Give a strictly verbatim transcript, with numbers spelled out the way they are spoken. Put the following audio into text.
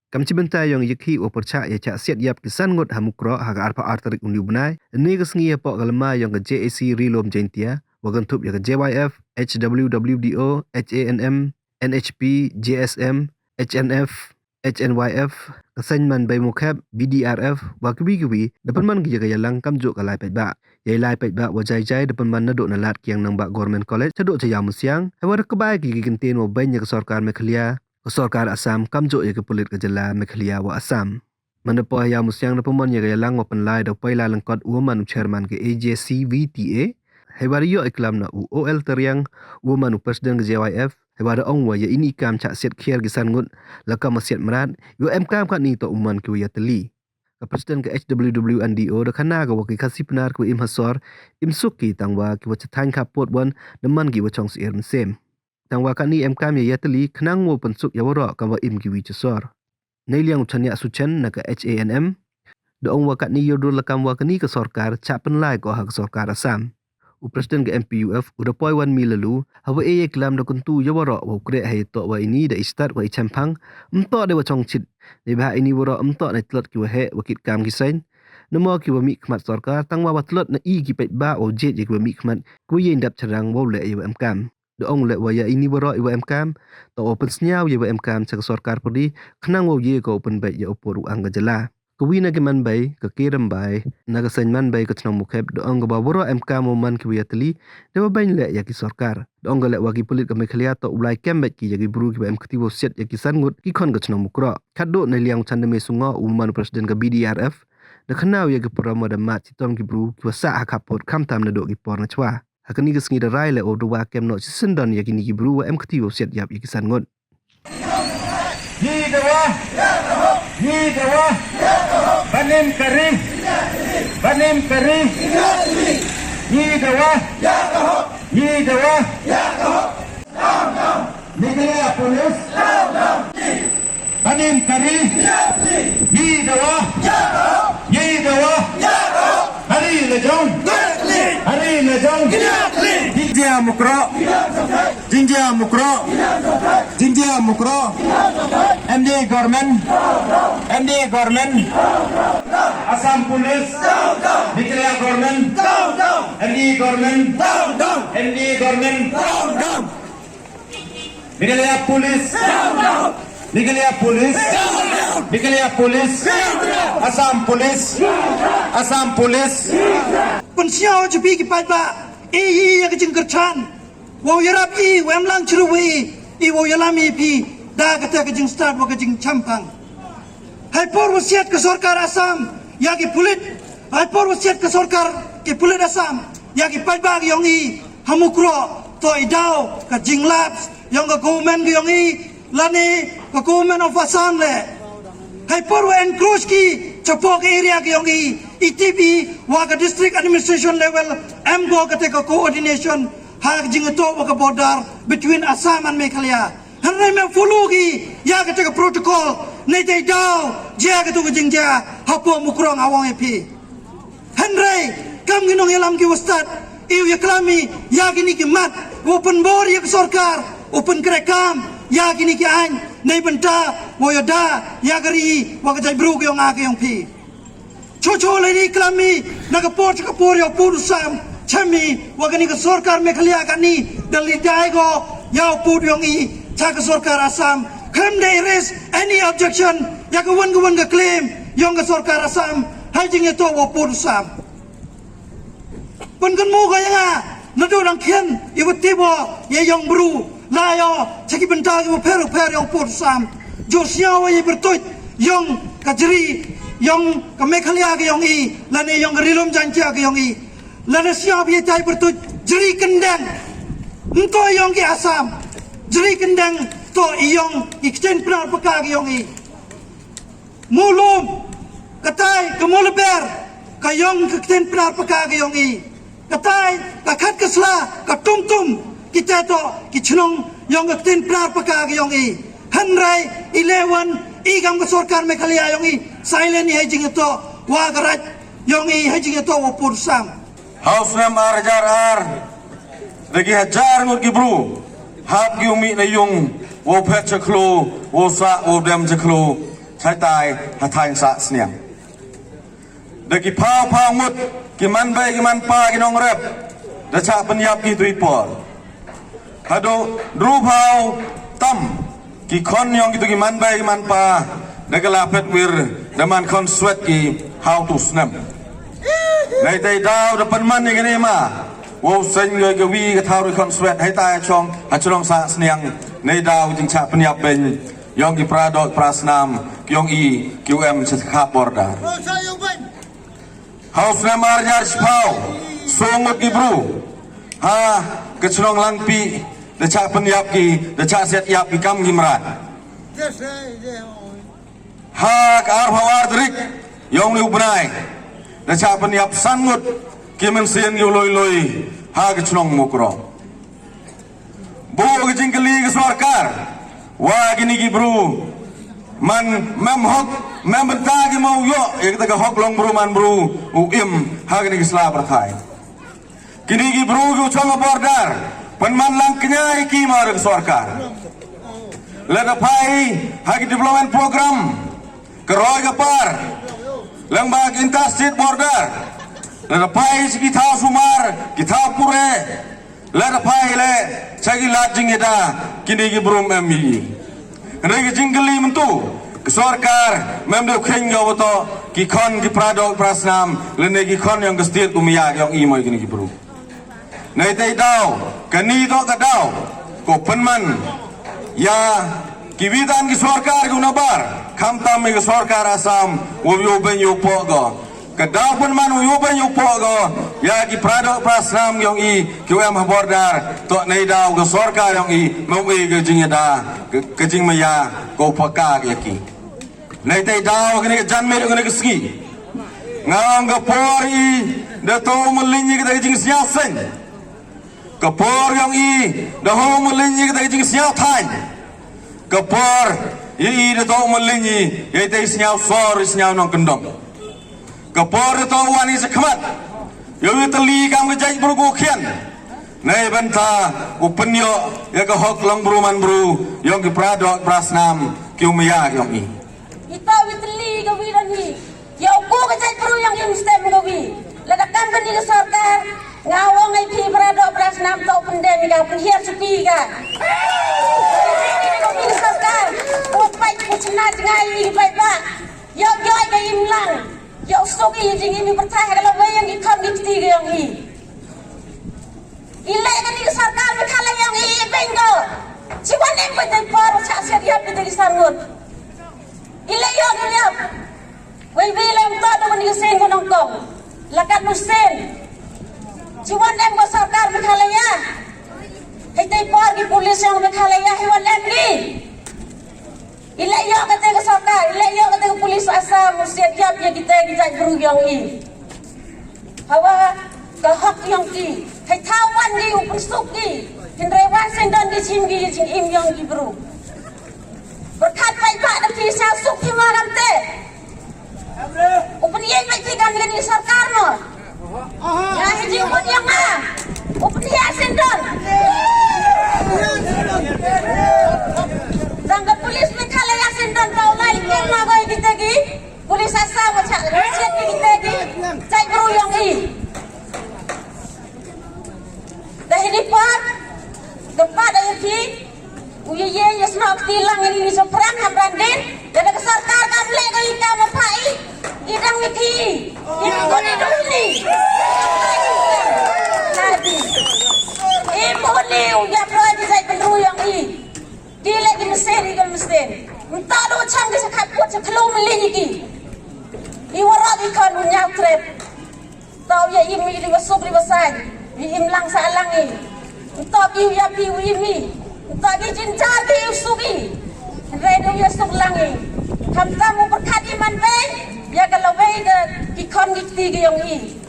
Kam chi bynta yong yakhih wa pyrchah ya chah siat yap ki san ngut ha Mukroh ha ka arphaw ar tarik uni u bnai, ynne ka sngi hapoh ka lama yong ka J A C Ri Lum Jaintia, wa kynthup ya ka J Y F, H W W D O, H A N M, N H P, J S M, H N F, H N Y F, ka Seiñ Man Bei Mukhep, B D R F, wa kiwi kiwi, da pynman ki ya ka yalang kamjooh ka lai paidbah. Yei lai paidbah wa jai jai da pynman nadooh na Ladkiang Nangbah Government College, chadooh cha Iawmusiang, heiwa da kbai ki ki kyntien wow beiñ ya ka sorkar Meghalaya, ka sorkar Assam, kamjooh ya ki pulit ka jylla Meghalaya wa Assam. Manda poi ha Iawmusiang da pynman ya ka yalang wa pynlai da u Paila Lyngkot uwa man u chairman ka A J C V T A. Heiwa da yoh i klam na u O L Tariang uwa man u president ka J Y F. Heiwa da ong wa ya ini i kam chah siat khiar ki san ngut, la kam wa siat mrad, iwa emkaam katni toh u man kiwa yatylli. Ka president ka H W W N D O da khana ka wa ki Khasi Pnar kiwa im ha sor, im suk ki tangwa kiwa cha thaiñ khappud wan, da man kiwa chong syiar mynsiem. Tangwa katni emkaam ya yatylli khnang wow pynsuk ya waroh kamwa im kiwi cha sor. Neiliang u Chaniah Suchen na ka H A N M da ong wa katni yow dur la kamwa kani ka sorkar chah pynlai ko ha ka sorkar Assam. U president ka M P U F u da poi wan mi lalu, hawa e ya i klam da kyntu ya waroh wow kreh heiyatoh wa ini da i stad wa i chemphang, ymtoh deiwa chongchit. Neibhah ini waroh ymtoh nei tlot kiwa heh wa kit kaam ki seiñ, namo kiwa mihkhmat sorkar, tangwa wa tlot na i ki paidbah wow jied ya kiwa mihkhmat, kiwa ye i ndap chynrang wow leh ya iwa emkaam. Da ong leh wa ya ini waroh iwa emkaam, toh wow pynsñiaw ya iwa emkaam cha ka sorkar pyrdi, khnang wow ye ko u pynbeit ya u pud u ang ka jylla. Kawi na ki manbei ka K. Rymbai na ka Seiñ Man Bei ka chnong Mukhep da ong ka wa waroh emkaam wow man kiwa yatylli, deiwa beiñ leh ya ki sorkar. Da ong ka leh wa ki pulit ka Meghalaya toh u lai kem beit ki ya ki bru kiwa emkti wow siat ya ki san ngut ki khon ka chnong Mukroh. Khaddooh neiliang u Chandame Sungoh uwa man u president ka B D R F da khana u ya ki parom wa da maad chitom ki bru kiwa sah ha khappud khamtam nadooh ki por nachwa. Ha kani ka sngi da rai leh wow dawa kem noh chisyndon ya kini ki bru wa emkti wow siat yap ya ki san ngut. Ngi dawa, ngi dawa, ban im ka ri, ban im ka ri. Ngi dawa, ngi dawa, Meghalaya Police, ban im ka ri. Ngi dawa, ngi dawa, ha ri lajong, ha ri lajong. Jingjia Mukroh, jingjia Mukroh, jingjia Mukroh. M D A government, M D A government. Assam Police, Meghalaya government, M D A government, M D A government. Meghalaya Police. Meghalaya Police. Meghalaya Police. Assam Police. Assam Police. Pynsñiaw cha phi ki paidbah, e i ya ka jingkyrchan, wow yarap i, wow emlang chirup i, i wow yalam i phi da kata ka jingstad wa ka jingchemphang. Heipor wa siat ka sorkar Assam ya ki pulit, heipor wa siat ka sorkar ki pulit Assam ya ki paidbah ki yong i ha Mukroh, toh i daw ka jinglapse yong ka government ki yong i, lane ka government of Assam leh. Heipor wa encroach ki chapoh ka area ki yong i, i tip i wa ka district administration level em ko kata ka coordination ha ka jingtoh wa ka border between Assam and Meghalaya. Hynrei me follow ki ya kata ka protocol, neitei daw jia katu ka jingjia hapoh Mukroh, awang e phi. Hynrei kam ki nongyalam kiwa stad, i u yaklam i ya kini ki mat, wow pynbor ya ka sorkar u pynkrehkaam ya kini ki aiñ, neibynta wow yada ya ka ri wa ka jaitbru ki yong nga ki yong phi. Chocho leh i klam i na ka por cha ka por ya u pud u sam, chem i wa kani ka sorkar Meghalaya kani da lidai ko ya u pud yong i cha ka sorkar Assam. Khlem da i raise any objection ya ka wan ka wan ka claim yong ka sorkar Assam hei jingyatoh wa u pud u sam. Pynkynmaw ko ya nga, nadooh dang khian i wa tip o ya i yong bru, la yoh cha ki bynta kiwa pher u pher yong u pud u sam. Jooh sñiaw wa ya i pyrtuid yong ka jri yong ka Meghalaya ka yong i, lane yong ka Ri Lum Jaiñtia ka yong i. Lada sñiaw phi ya i pyrtuid, jri kyndeng ymtoh yong ki Assam, jri kyndeng toh i yong ki ktien Pnar Paka ka yong i. Mawlum, katai ka Mawlaber, ka yong ka ktien Pnar Paka ka yong i. Katai ka Khatkasla, ka Tumtum, kita toh ki chnong yong ka ktien Pnar Paka ka yong i. Hynrei i leh wan i kam ka sorkar Meghalaya yong i silent i hei jingyatoh wa ka raij yong i, hei jingyatoh wa u pud u sam. Ha u snem ar hajar ar, da ki hajar ngut ki bru hap ki u mih na yung wow phet cha khloo, wow sah, wow dem cha khloo. Chaitai ha thaiñ Sahsniang. Da ki phaw phaw ngut ki manbei ki manpa ki nongrep da chah pynyap ki tu i por. Hadooh ynru phaw tam ki khon yong kitu ki manbei ki manpa da ka la phet wir, da man khon swet ki ha u tu snem. Neitei daw da pynman ya kani ma wow seng yei ka wi ka thaw ri khon swet heitai chong ha chnong Sahsniang. Neidaw jingchah pynyap beiñ yong ki para doh para snam ki yong i ki u em cha khap border. Ha u snem ar hajar chiphaw, soo ngut ki bru ha ka chnong Langpih da chah pynyap ki, da chah siat yap ki kam ki mrad. Ha ka arphaw ar tarik yong ni u bnai da chah pynyap san ngut ki mynsiem ki u loi loi ha ka chnong Mukroh. Booh ka jingkylli ka sorkar wa kini ki bru man mem hok, mem bynta ki mo u yoh ya kata ka hok long bru man bru u im ha kini ki sla pyrthai. Kini ki bru ki u chong ha border pynman lang kñia ya ki ma ka sorkar. Lada phai ha ki development program, ka roi ka par, lang ba ki interstate border, lada phai cha ki thaw sumar, ki thaw pure, lada phai le cha ki lad jingyada, kini ki bru em i. Hynrei ka jingkylli myntu, ka sorkar mem da u kheiñ ka wa toh ki khon ki para doh para snam lane ki khon yong ka state u maya yong i mo kini ki bru. Neitei daw, kani toh ka daw ko pynman ya ki witan ki sorkar ki u nabar, khamtam ya ka sorkar Assam wow yoh beiñ yoh poh ko. Ka daw pynman wow yoh beiñ yoh poh ko ya ki para doh para snam yong i ki u em ha border, toh neidaw ka sorkar yong i mo e ka jingyada, ka, ka jingmaya ko paka ya ki. Neitei daw kani ka janmiet kani ka sngi, nga ong ka por i da toh u mylliñ ya kata ka jingsñiaw seng. Ka por yong i da toh u mylliñ ya kata ka jingsñiaw thaiñ. Ka por i da toh u mylliñ i ya itei i sñiaw sor, i sñiaw nongkyndong. Ka por da toh u wan i chakhmat yow i tylli kam ka jaitbru ko khian. Neibynta u pynyoh ya ka hok long bru man bru yong ki para doh para snam ki u maya yong i. Ito wi tylli ka wi don hi. Yow ko ka jaitbru yong i, ym stem ka wi. Lada kam kani ka sorkar, nga ong i phi para doh para snam, toh pyndem i ka, pynhiar chuti i ka. Ka wi ka sorkar, u pait u chna jngai i paidbah. Yow yoh i ka imlang. Yow suk i jingim i pyrthai ha ka lawei yong ki khon ki kti ka yong i. I leh kani ka sorkar Meghalaya yong i, i beiñ ko. Chi wan em ko tei por chah siat yap i tei ki san ngut. I leh yoh ki yap. Wei wei leh ym toh da kani ka sien ko nongkong. La kat nu sien. Chi wan em ko sorkar Meghalaya. Hei tei por ki police yong Meghalaya hei wan em ki. I leh yoh kate ka sorkar, i leh yoh kate ka police Assam u siat yap ya kite ki jaitbru yong i. Hawa ka hok yong ki, hei thaw wan ki u pynsuk ki. Hynrei wan sien don ki chim ki ya jingim yong ki bru. Pyrkhat paidbah da phi, sñiaw suk phi ma kamte. U pynïeng bait phi kam kani sorkar mo. Nga hi jingmut yong nga. U pynhiar sien don. Tang ka police Meghalaya sien don, toh u lai kem ma ko i kite ki police Assam wa chah siat ki kite ki jaitbru yong i. Da hini pat, da pat da ya phi, u ye ye ya snoh kti lang ini ni sopran ha brandin, da da ka sorkar kam leh ka i kam pha i, i dang ni phi, i bun i dun ni. Nadi. I bun ni u ya proi di jait bynru yong i. Di leh di mesin, i gal mesin. Nta do chang di sa khat put sa thlu meli ni ki. I warok i khon u ñiaw trep. Toh ya im i di wa suk di wa sai, i im lang sa lang i. Toh ki ya pi u im i. Toh ki jinjar di u suk i. Re di u ya suk lang i. Khamtam u pyrkhat i man bei, ya ka lawei ka ki khon ki kti ki yong i.